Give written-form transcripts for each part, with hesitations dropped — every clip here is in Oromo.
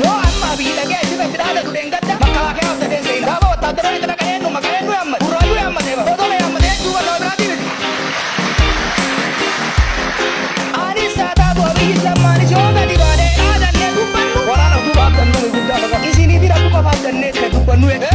Yoo amma Abiyyi dhaqee achirratti dhaadatu dheengadda makalaakaa abdateen seena. Gaafa wattaaddaroonni itti dhaqan eenyu maqaa eenyu yaammate? Burraayyuu yaammatee bara. Dodole yaammatee jechuu bara nama biraatii miti. Anis haa taatu Abiyyis Lammaanis yoo gadi baanee dhaadannee dubbannu waraana of duuba abdannu guddaa qaba. Isinii fi Rabbi qofa abdannee kan dubbannu jechuudha.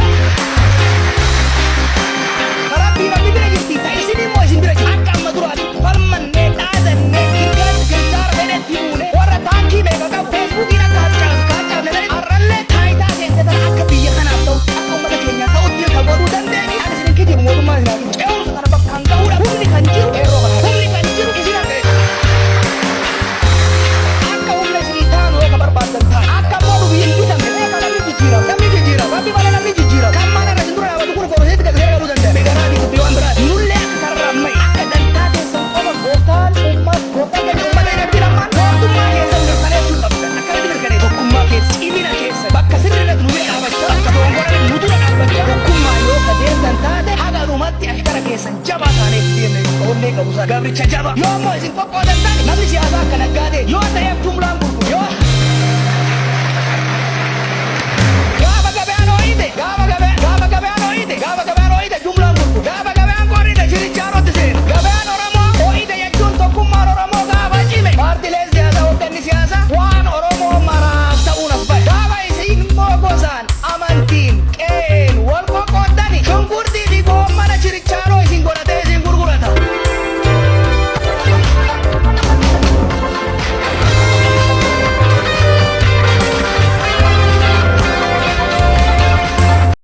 Rabbii Rabbi bira jirti, ta isin immoo isin bira jirti. Akka amma duraatti falmannee dhaadannee girgaara fedhetti buune warra taankii meeqa qabu Feesbuukiin akka hacaafne sanitti har'allee taayitaa seente tana akka biyya kanaaf ta'utti akka uummata keenyaa ta'utti kan godhuu dandeenyu ani isin hin kijibu, mootummaan isin haa kijibu. Ce'umsa kana bakkaan gahuudha humni kan jiru qeerroo kana, humni kan jiru isin akka jechuudha. Akka humna isinii taanu yoo ka barbaaddan taate, akka immoo nu hin bitamne beekaa, namni jijjiirama, namni jijjiirama, Rabbi malee namni jijjiirama. Kan mana irra isin dura dhaabatu kun boru isinitti gad garagaluu danda'a. Garaatii dubbii waan biraati. Nullee akka karraa ma'i akka dantaa keessan qofa gooftaan uummat gooftaan keenya uummata hin argin ammaan gooftummaa keessan mirkaneessuu qabdan. Akkamitti mirkaneessu? Tokkummaa keessa, cimina keessa, bakka sirrii irratti nu bira dhaabachaa, bakka dogongora nu dura dhaabbachaa, tokkummaa yoo ka deemtan taate haga dhumatti ashkara keessan jabaa taanee itti deemna jechuudha. Onnee qabu sana gabricha jabaa. Yoo ammoo isin qoqqoodan taate namni